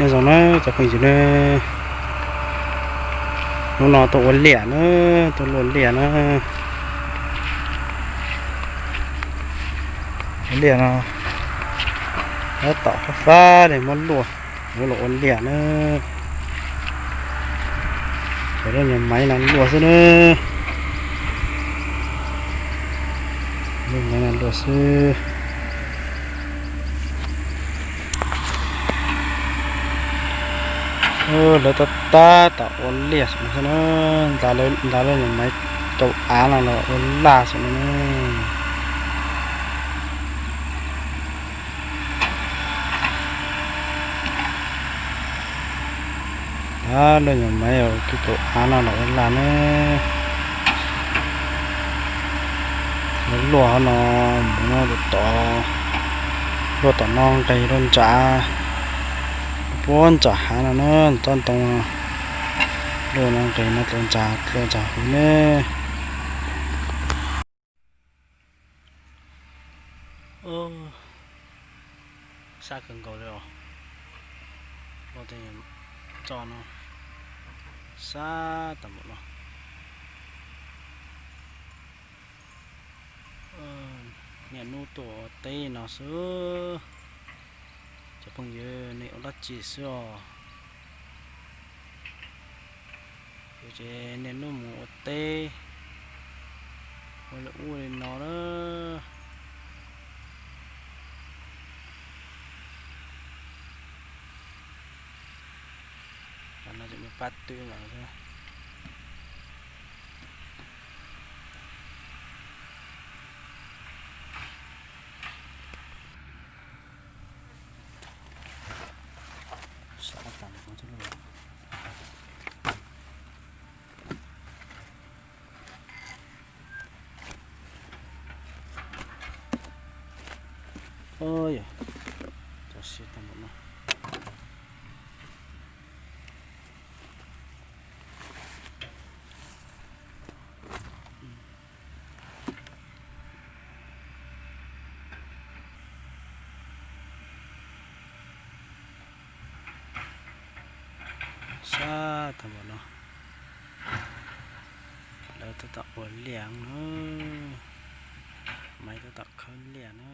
Nyob zoo na cov phooj ywg na, hnub no tuaj ua liaj na, tuaj luaj liaj na. Ua liaj no, tab tom fab fab li muab luaj, yuav los ua liaj na. Cov lub nyuag maiv no luaj xwb na. Lub maiv no luaj xwb. Lawv tab tab tom ua liaj xwb no xwb na, nta lawv nyuag maiv kaum av no los ua laj xwb no na. Tab lub nyuag maiv kaum av no los ua laj na. Luaj hov no, mus no tom, luaj tom no nqis rau ntsa, puag ntsa hav no na, tsob ntoo, luaj no nqis no rau ntsa, rau ntsa huv ne. Sab kawg nkaus li os. Luaj tej tso no, sab tag npaum no. Niaj hnub tuaj ua teb no xwb. Cov phooj ywg, nej ua dab tsi xwb os? Kuv ces niaj hnub mus ua teb, ua li ub li no na. Tam no ces me pab twb lawm thiab. Yog, tso siab tag npaum no. Sab tag npaum no, lawv tab tom ua liaj no, maiv tab tom khawb liaj na.